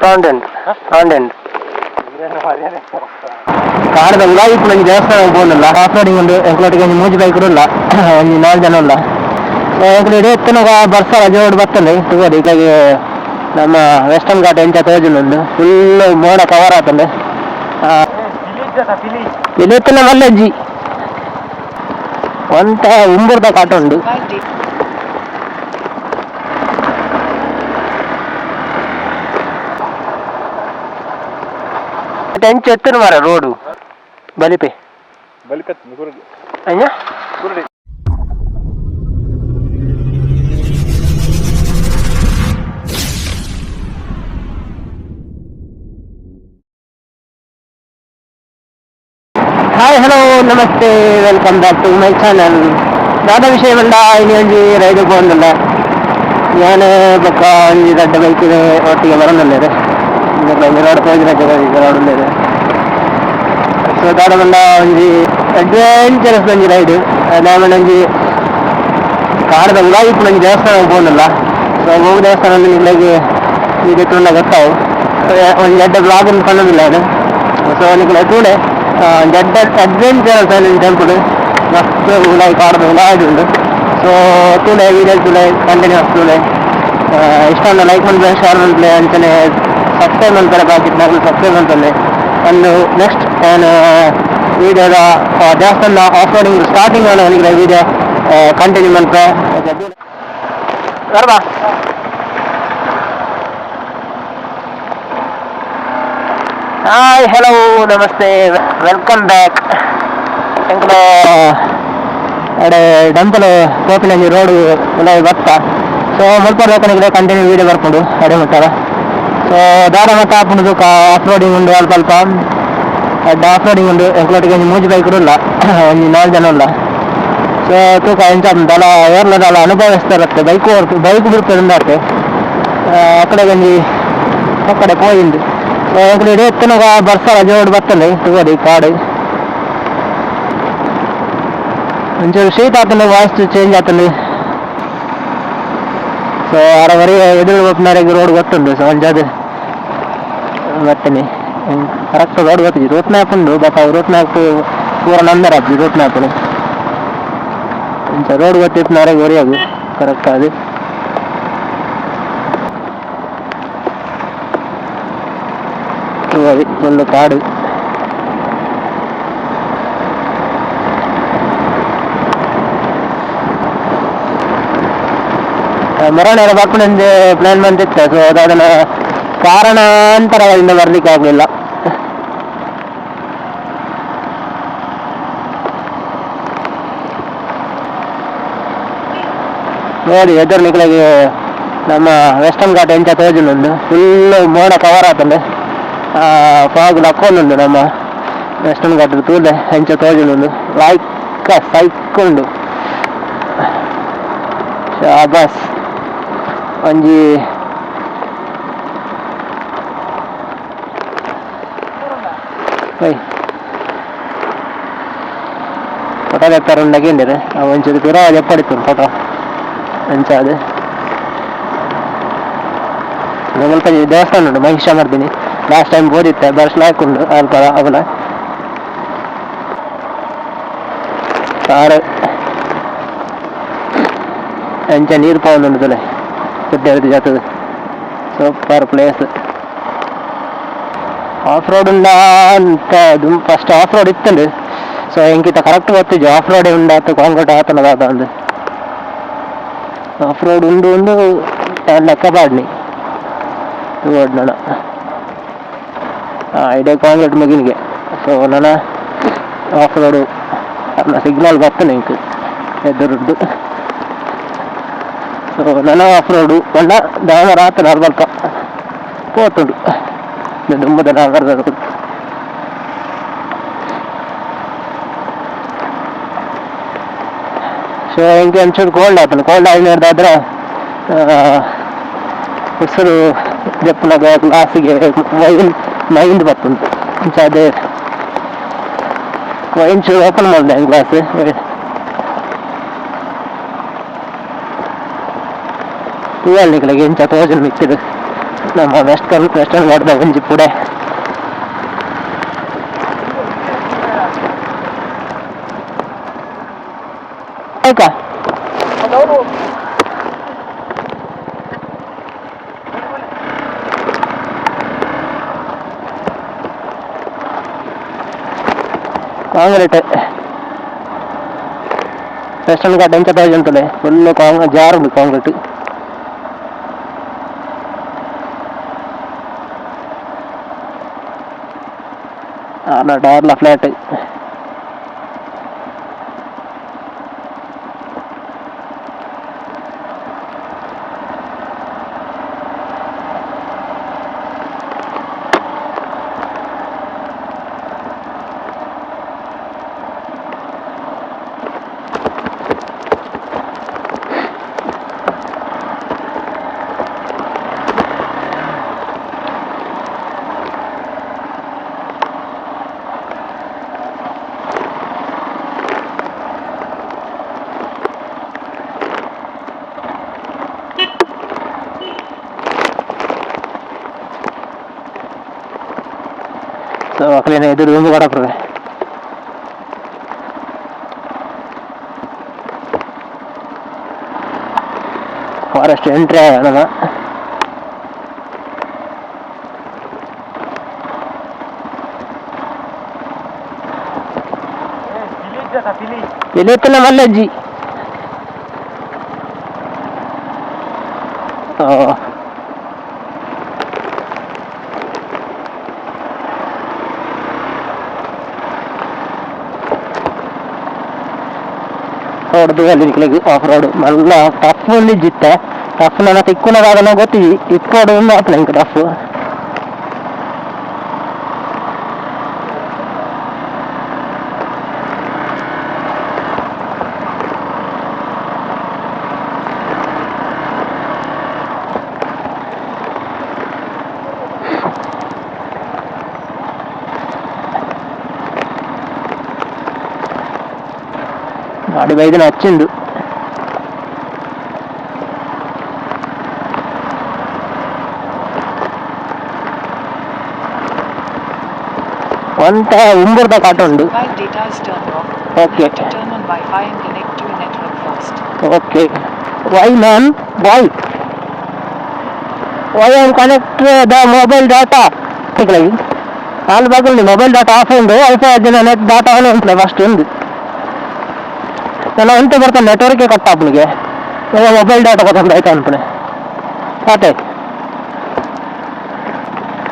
ಕಾಂಡೆಂಟ್ ಕಾಂಡೆಂಟ್ ಕಾಡ್ದ ಉಲಾಯಿ ಇಪ್ಪುನ ದೇವಸ್ಥಾನ ಪೋಂಡಲ್ಲ ಆಫ್ ರೋಡಿಂಗ್ ಉಂಡು. ಎಂಕ್ಲೊಟ್ಟಿಗೆ ಒಂಜಿ ಮೂಜಿ ಬೈಕ್ ಉಲ್ಲ, ಒಂಜಿ ನಾಲ್ ಜನ ಉಲ್ಲ. ಸೊ ಎಂಕ್ಲು ಇಡೀ ಎತ್ತನಗ ಬರ್ಸ ಜೋಡು ಬತ್ತಂದೆ ತೂವೊಡು. ಇತ್ಲಾಗೆ ನಮ್ಮ ವೆಸ್ಟರ್ನ್ ಘಾಟ್ ಎಂಚ ತೋಜುಂಡು, ಫುಲ್ ಮೋಡ ಕವರ್ ಆತಂಡೆ. ಪಿಲಿ ಮಲ್ಲಜ್ಜಿ ಒಂತ ಉಂಬುರ್ದ ಕಾಟ ಉಂಡು. ಎಂಚ ಎತ್ತನ ಮಾರ ರೋಡು ಬಲಿಪೆ. ಬಲಿಪೆತ್ ಕುರುಡಿ. ಅಯ್ಯ. ಕುರುಡಿ. ಹಾಯ್, ಹಲೋ, ನಮಸ್ತೆ, welcome back to my channel. ದಾದ ವಿಷಯ ಬಂಡ ಇನಿ ಒಂಜಿ ರೈಡ್ ಪೋಂದುಲ್ಲ ಯಾನ್ ಬೊಕ್ಕ ಒಂಜಿ ದೊಡ್ಡ ಬೈಕ್ ಒಟ್ಟಿಗೆ ಬರೋದಿಲ್ಲ. ರೋಡ್ ಪೋಜಿನ ರೋಡ್ ಉಲ್ಲೆರ್. ಸೊ ದಾದ ಬಂಡ ಒಂಜಿ ಅಡ್ವೆಂಚರಸ್ ಒಂಜಿ ರೈಡ್. ದಾದ ಒಂಜಿ ಕಾಡ್ದ ಉಲಾಯಿ ಇಪ್ಪುನ ಒಂಜಿ ದೇವಸ್ಥಾನ ಪೋಂದುಲ್ಲ. ಸೊ ಒವು ದೇವಸ್ಥಾನ ನಿಕ್ಲೆಗ್ ವಿಡಿಯೋ ತೂಂಡ ಗೊತ್ತಾವು. ಒಂಜಿ ಎಡ್ಡೆ ಬ್ಲಾಗ್ ಪನ್ನೊಂದಿಲ್ಲ ಅದು. ಸೊ ನಿಕ್ಲೆ ತೂಲೆ, ಒಂಜಿ ಎಡ್ಡೆ ಅಡ್ವೆಂಚರಸ್ ಟೆಂಪಲ್, ಮಸ್ತ್ ಉಲಾಯಿ ಕಾಡ್ದ ಉಲಾಯಿ ಉಂಡು. ಸೊ ತೂಲೆ, ವಿಡಿಯೋ ತೂಲೆ, ಕಂಟಿನ್ಯೂಸ್ ತೂಲೆ. ಇಷ್ಟ ಉಂಡ ಲೈಕ್ ಮನ್ಪುಲೆ, ಶೇರ್ ಮನ್ಪುಲೆ, ಅಂಚನೆ ಸಬ್ಸ್ಕ್ರೈಬ್ ಮನ್ಪರೆ ಬಾಕಿ ಸಬ್ಸ್ಕ್ರೈಬ್ ಮನ್ಪುಲೆ. ಒಂದು ನೆಕ್ಸ್ಟ್ ಏನು ವಿಡಿಯೋದ ದೇವಸ್ಥಾನದ ಆಫ್ ರೋಡಿಂಗ್ ಸ್ಟಾರ್ಟಿಂಗ್ ನಿಕ್ಲೆ ವಿಡಿಯೋ ಕಂಟಿನ್ಯೂ ಮನ್ಪೆ. ಬರ್ಬಾ. ಹಾಯ್, ಹಲೋ, ನಮಸ್ತೆ, welcome back. ಎಂಕುಲು ಅಡೆ ಟೆಂಪಲ್ ಪೋಪಿನಂಜಿ ರೋಡ್ ಉಲಾಯಿ ಬತ್ತ. ಸೊ ಮುಲ್ಪ ಲೇಖನಿಗೆ ಕಂಟಿನ್ಯೂ ವೀಡಿಯೋ ಬರ್ಪುಂಡು ಅಡೆ ಮುಟ್ಟಾರ. ಸೊ ದಾದ ಮತ್ತ ಆಪುಂಡು ಆಫ್ ರೋಡಿಂಗ್ ಉಂಡು, ಅಲ್ಪ ಅಲ್ಪ ಎಡ್ಡೆ ಆಫ್ ರೋಡಿಂಗ್ ಉಂಡು. ಎಂಕ್ಲೊಟ್ಟಿಗೆ ಒಂಜಿ ಮೂಜಿ ಬೈಕ್ ಉಲ್ಲ, ಒಂಜಿ ನಾಲ್ ಜನ ಉಲ್ಲ. ಸೊ ತೂಕ ಎಂಚ ದಲ ಏರ್ಲ ದಲ ಅನುಭವಿಸ್ತಾರತ್ತೆ. ಬೈಕ್ ಬೈಕ್ ಬಿಡ್ತದೆ ಆ ಕಡೆ ಒಂಜಿ ಆ ಕಡೆ ಪೋಯಿಂದು. ಸೊ ಎಂಕ್ಲು ಇಡೀ ಎತ್ತನಗ ಬರ್ಸ ಜೋಡು ಬತ್ತಂದೆ ತೂವೊಡು. ಕಾಡು ಒಂಚೂರು ಶೀತ ಆತಂಡು, ವಾಯ್ಸ್ ಚೇಂಜ್ ಆತಂಡು. ಸೊ ಅರವರೆ ಎದುರು ಹೋಗ್ನಾರಿಗೆ ರೋಡ್ ಗೊತ್ತುಂಡು. ಸೊ ಒಂಜಾದು ಬರ್ತೇನೆ. ಕರೆಕ್ಟ್ ರೋಡ್ ಗೊತ್ತಿದೆ, ರೂಟ್ ಮ್ಯಾಪ್ ಉಂಡು, ಬಟ್ ಅವು ರೂಟ್ ಮ್ಯಾಪ್ ಪೂರ ನಂಬರ್ ಆಪುಜಿ. ರೂಟ್ ಮ್ಯಾಪ್ ಇಂಚ ರೋಡ್ ಗೊತ್ತಿಪ್ಪುನಾರೆಗ್ ಒರಿಯಗು ಕರೆಕ್ಟ್ ಅದು. ತೂವೊಲಿ ಫುಲ್ ಕಾಡು. ಮೊರಾನೆಲ್ಲ ಬರ್ಪುನಂದು ಪ್ಲಾನ್ ಬಂದಿತ್ತು. ಸೊ ಅದನ್ನ ಕಾರಣಾಂತರಗಳಿಂದ ಬರ್ಲಿಕ್ಕೆ ಆಗಲಿಲ್ಲ. ನೋಡಿ, ಎದುರು ನಿಕ್ಲೆಗೆ ನಮ್ಮ ವೆಸ್ಟರ್ನ್ ಘಾಟ್ ಎಂಚ ತೋಜುಂಡು, ಫುಲ್ ಮೋಡ ಕವರ್ ಆತಂಡೆ, ಫಾಗ್ ಲಕ್ಕೊಂದುಂಡು. ನಮ್ಮ ವೆಸ್ಟರ್ನ್ ಘಾಟ್ ತೂಲೆ ಎಂಚ ತೋಜುಂಡು, ಲೈಕ್ ಸೈಕ್ ಉಂಡು. ಶಾಬಾಸ್. ಒಂಜಿ ಫೋಟೋ ತೆತ್ತರ ಉಂಡಗೇಂದಿರು ಒಂಚೂರು ಪಿರ ಎಪ್ಪಡಿತ್ತು ಫೋಟೋ ಅಂಚ ಅದು. ಮುಲ್ಪ ದೇವಸ್ಥಾನ ಉಂಟು ಮಹಿಷಮರ್ದಿನಿ. ಲಾಸ್ಟ್ ಟೈಮ್ ಪೋದಿತ್ತೆ, ಬರ್ಸ ಉಂಡು ಅಲ್ಪ ಅವಲ ಕಾರ್ ಎಂಚ ನೀರು ಪೋವೊಂದುಂಡು ತೂಲೆ ಗುಡ್ಡೆ ಜಾತದ. Super place. ಆಫ್ ರೋಡ್ ಉಂಡ ಅಂತ ಫಸ್ಟ್ ಆಫ್ ರೋಡ್ ಇತ್ತಂಡು. ಸೊ ಎಂಕಿತ ಕರೆಕ್ಟ್ ಗೊತ್ತಿಜ್ಜಿ ಆಫ್ ರೋಡ್ ಉಂಡಾತು ಕಾಂಕ್ರೀಟ್ ಆತನ ದಾದ ಅಂದ್. ಆಫ್ ರೋಡ್ ಉಂಡು ಉಂಡು ಲೆಕ್ಕ ಪಾಡ್ನಿ ತೂವೊಡು ನನ. ಇಡೆ ಕಾಂಕ್ರೀಟ್ ಮುಗಿನಿಗೆ. ಸೊ ನನ ಆಫ್ ರೋಡು ಸಿಗ್ನಲ್ ಬರ್ತನೆ ಎಂಕ್ ಎದುರುಡ್ದು. ಸೊ ನನ ಆಫ್ ರೋಡು ಪಂಡ ದಾಮರ ಆತನ ಅಲ್ಪ ಪೋತುಂಡು ದುಂಬುದ ನಾಗರದ ರೋಡ್. ಸೊ ಎಂಕ್ ಒಂಚೂರು ಕೋಲ್ಡ್ ಆತಂಡು. ಕೋಲ್ಡ್ ಆಯಿನಾದ್ರೆ ಉಸಿರು ಜಪ್ಪುನಗ ಗ್ಲಾಸಿಗೆ ವೈನ್ ಮೈಂಡ್ ಬತ್ತುಂಡು. ಅಂಚ ಅದೇ ಒಂಚೂರು ಓಪನ್ ಮಾಡಿದೆ ಗ್ಲಾಸ್. ತೂವಲ್ ನಿಕ್ಲೆಗ್ ಎಂಚ ತೋಜುಂಡು ಮಿತ್ತುಡು. ನಮ್ಮ ವೆಸ್ಟರ್ನ್ ವೆಸ್ಟರ್ನ್ ಘಾಟ್ದ ಒಂಜಿ ಪುಡೆ. ಆಯ್ತಾ? ಕಾಂಕ್ರೀಟ್ ವೆಸ್ಟರ್ನ್ ಘಾಟ್ ಎಂಚ ತೋಜುಂತುಲೆ ಫುಲ್ ಕಾಂಗ್ ಜಾರುಂಡು ಕಾಂಕ್ರೀಟ್. ಟೈರ್ಲ ಫ್ಲಾಟ್. ಸೊ ಅಕ್ಲೇನ ಎದುರು ದುಂಬು ಕಡಪುವೆ. ಫಾರೆಸ್ಟ್ ಎಂಟ್ರಿ ಆಗೋಣ. ಪಿಲಿ ಮಲ್ಲಜ್ಜಿ. ರೋಡ್ ನಿಕ್ಲೆಗ್ ಆಫ್ ರೋಡ್ ಮಲ್ಲ ಟಫ್ ಒಂದಿಜ್ಜಿತ್ತೆ. ಟಫ್ ನನ್ನ ತಿಕ್ಕುನದಾಗನ ಗೊತ್ತಿಜಿ, ಇಪ್ಪೊಡು ಒಂದು ಆಪುನ ಎಂಕ್ ಟಫ್. ಗಾಡಿ ಬೈದಿನ ಹಚ್ಚಿಂದು. ಒಂತೆ ಉಂಬುರ್ದ ಕಾಟ ಉಂಡು. While data is turned off, Okay. you have to turn on Wi-Fi and connect to a network first. Okay. Why, man? Why? Why I am connect the mobile data? ಆಲ್ ಬಾಗಲ್ ಮೊಬೈಲ್ ಡಾಟಾ ಆಫ್ ಉಂಡು, wifi ದಿನ net data ಆನ್ ಉಂಟು first ಉಂದು. ನಾನು ಎಂತ ಬರ್ತಾನೆ, ನೆಟ್ವರ್ಕೇ ಕಟ್ ಆಪುನಿಗೆ. Mobile data ಕೊತ್ತಂದು ಆಯ್ತು ಅನ್ಪುಣೆ. ಆತೆ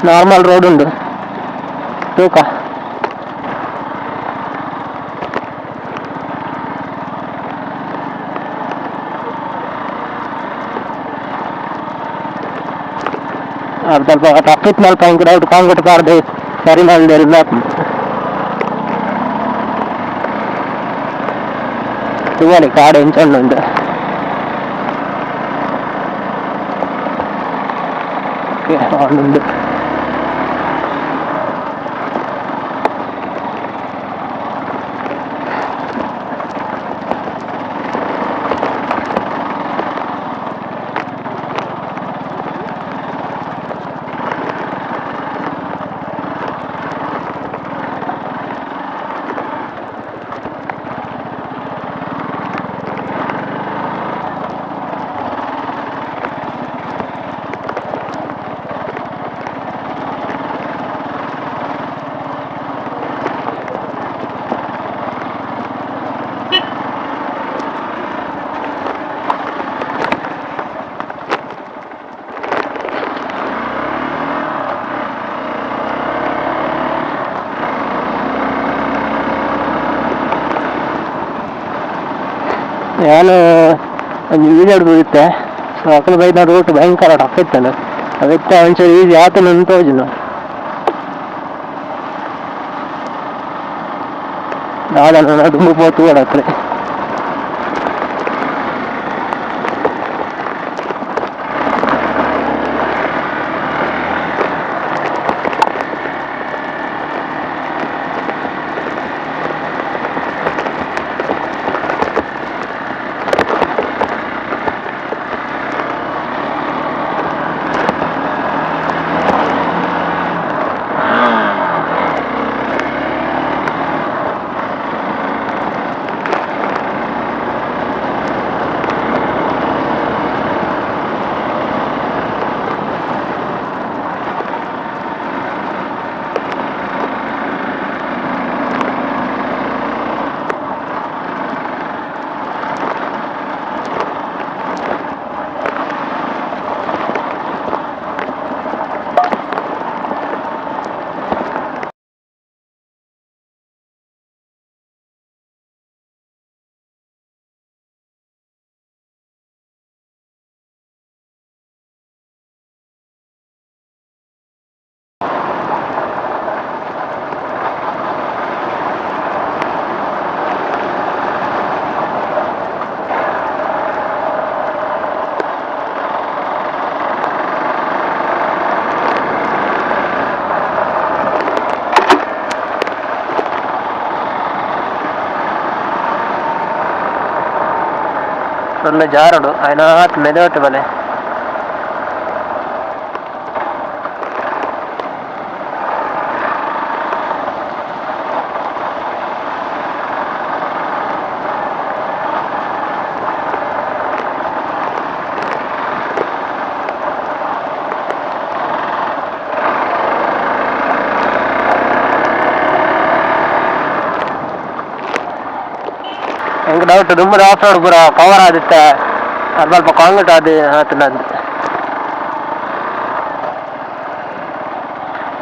ನಾರ್ಮಲ್ ರೋಡ್ ಉಂಡು ತೂಕ. ಅರ್ಧ ಸ್ವಲ್ಪ ಟಫ್ ಇತ್ತು ಮಲ್ಪ ಇಂಕ್ ಡೌಟ್ ಕಾಂಕ್ರೀಟ್ ಪಾಡ್ದು ಸರಿ ಮಲ್ದೆರ್ ತೂವೊಲಿ ಕಾಡು ಎಂಚ ಉಂಡು. ಓಕೆ, ಉಂಡು. ಯಾನ್ ಒಂಜಿ ವೀಡಿಯೋ ತೂದಿತ್ತೆ. ಸೊ ಅಕುಲು ಬೈದಿನ ರೂಟ್ ಭಯಂಕರ ಟಫ್ ಇತ್ತಂಡು. ಅವೆತ್ತ ಒಂಚೂರು ಈಸಿ ಆತುಂಡು ತೋಜುಂಡು. ದಾದ ನನ ದುಂಬು ಪೋತು ತೂವೊಡು. ಫುಲ್ ಜಾರುಡು ಆಯ್ನಾತ್ ಮೆದೋಟು ಬಲೆ. ಎಂಕ್ ಡೌಟ್ ದುಂಬುದ ಆಫ್ ರೋಡ್ ಪೂರ ಕವರ್ ಆದಿತ್ತೆ, ಅಲ್ಪ ಅಲ್ಪ ಕಾಂಕ್ರೀಟ್ ಆದ್ ಆತುಂಡಂದ್.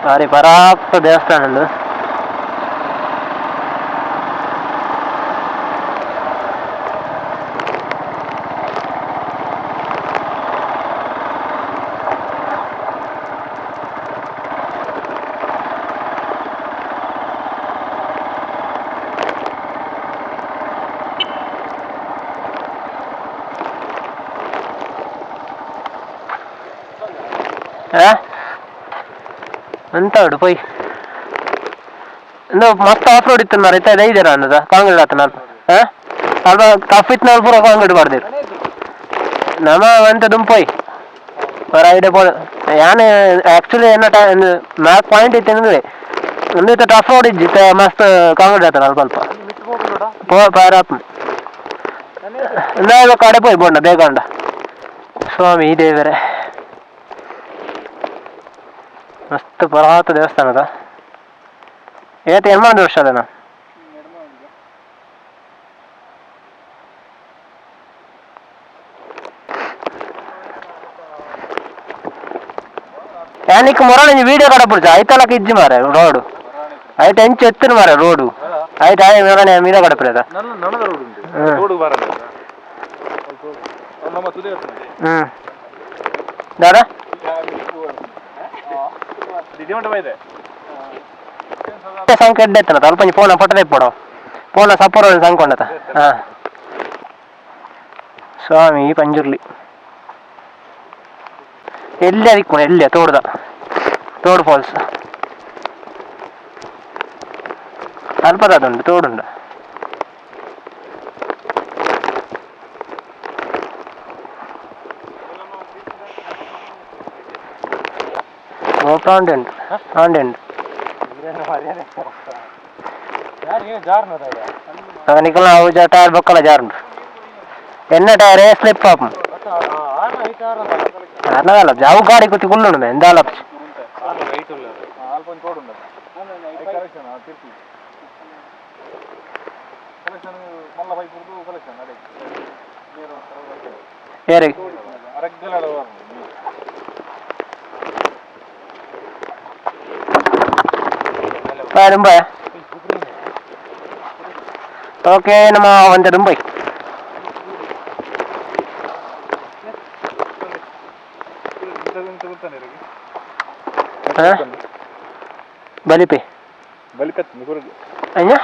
ಬಾರಿ ಪರಾಕ್ತ ದೇವಸ್ಥಾನ ಉಂಡು. ಎಂತ ಉಂಡು ಪೋಯ್ ಇಂದು ಮಸ್ತ್ ಆಫ್ ರೋಡ್ ಇತ್ತು ಮಾರ್ರೆ. ಇತ್ತೆ ಇದೀರ ಅನ್ನದ ಕಾಂಕ್ರೀಟ್ ಆತನ ಅಲ್ಪ. ಅಲ್ಪ ಟಫ್ ಇತ್ತು, ಪೂರ ಕಾಂಕ್ರೀಟ್ ಪಾಡ್ದೆರ್. ನಮ ಒಂತೆ ದುಂಪೋಯ್ ಪರ ಐಡೆ ಪೋ. ಯಾನ್ ಆಕ್ಚುಲಿ ಎನ್ನ ನಾಲ್ಕು ಪಾಯಿಂಟ್ ಇತ್ತು ಅಂದ್ರೆ ಒಂದು ಇತ್ತೆ ಟಫ್ ರೋಡ್ ಇಜ್ಜಿ, ಇತ್ತೆ ಮಸ್ತ್ ಕಾಂಕ್ರೀಟ್ ಆತನ ಅಲ್ಪ ಅಲ್ಪ. ಪೋ ಪಾರಾಪ್ ಇಂದ ಕಡೆ ಪೋಯ್ ಬೋಂಡ ಬೇಗ ಉಂಡ. ಸ್ವಾಮಿ ದೇವರೇ, ಮಸ್ತ್ ಪರಾತ ದೇವಸ್ಥಾನದ. ಏತ್ ಎಣ್ಮ ವರ್ಷ ಅದನ. ಯಾನಿಕ್ ಮೊರಳಿಂಜಿ ವೀಡಿಯೋ ಕಡಪುಡ್ಚ ಐತಲಕ ಇಜ್ಜಿ ಮಾರೆ ರೋಡ್. ಐಟ್ ಎಂಚ ಎತ್ತುನು ಮಾರೆ ರೋಡು. ಐಟ್ ಆಯೆ ಮೊರನೆ ಮೀನ ಕಡಪುರದ. ನನ್ನ ನನದ ರೋಡ್ ಉಂಟು. ತೋಡು ಬಾರಲ್ಲ ನಮ್ಮ ತುದೆ. ದಾದಾ ಇದೆ. ಸಂಕ ಎಡ್ಡೆ ಎತ್ತನ ಅಲ್ಪ ಫೋನ ಫೋಟೋ ತೆಪ್ಪಡು, ಫೋನ ಸಪೋರ ಸಂಕೊಂಡತ. ಹಾ ಸ್ವಾಮಿ ಪಂಜುರ್ಲಿ ಎಲ್ಲಿ ಅದಕ್ಕೆ ಎಲ್ಲಿ ತೋಡ್ದ ತೋಡು ಫಾಲ್ಸ್ ಅಲ್ಪದ ಅದುಂಡು ತೋಡುಂಡು. ಗೋಪುರ ಉಂಟು ಉಂಟು ಉಂಟು. ನಿಕಲ್ನ ಅವು ಟೈರ್ ಬೊಕ್ಕಲ ಜಾರುಂಡು. ಎನ್ನ ಟೈರ್ ಸ್ಲಿಪ್ ಆಪು ಅರ್ನದಲ್ಲ ಜಾವು ಗಾಡಿ ಕುತ್ತಿ ಕುಲ್ಲುಂಡು ಎಂದಾಲ. ಏರಿ ದುಂಬ. ಓಕೆ, ನಮ್ಮ ಒಂದು ದುಂಬೈ. ಬಲಿಪಿ ಅಯ್ಯ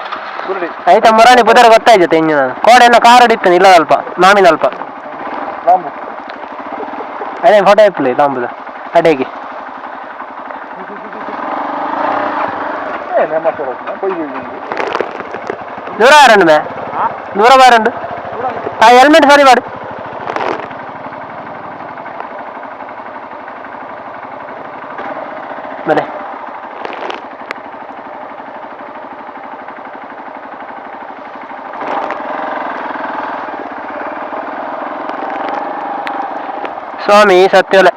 ಆಯ್ತಾ ಮೊರಾಣಿ ಪುದರ್ ಗೊತ್ತಾಯ್ತು ಇನ್ನು. ನಾನು ಕೋಡೆಲ್ಲ ಕಾರ್ ಹಿಡಿತಾನೆ ಇಲ್ಲ ಅಲ್ಪ ಮಾಮಿನ ಅಲ್ಪ. ಅದೇ ಫೋಟೋ ಇಪ್ಪಲಿ ಲಾಂಬುದ ಅಡೇಗೆ. ದೂರ ಬಾರಂಡು ಮೇ, ದೂರ ಬಾರಂಡು. ಆ ಹೆಲ್ಮೆಟ್ ಸರಿ ಮಾಡು. ಬಲೆ ಸ್ವಾಮಿ ಸತ್ಯೋಲೆ.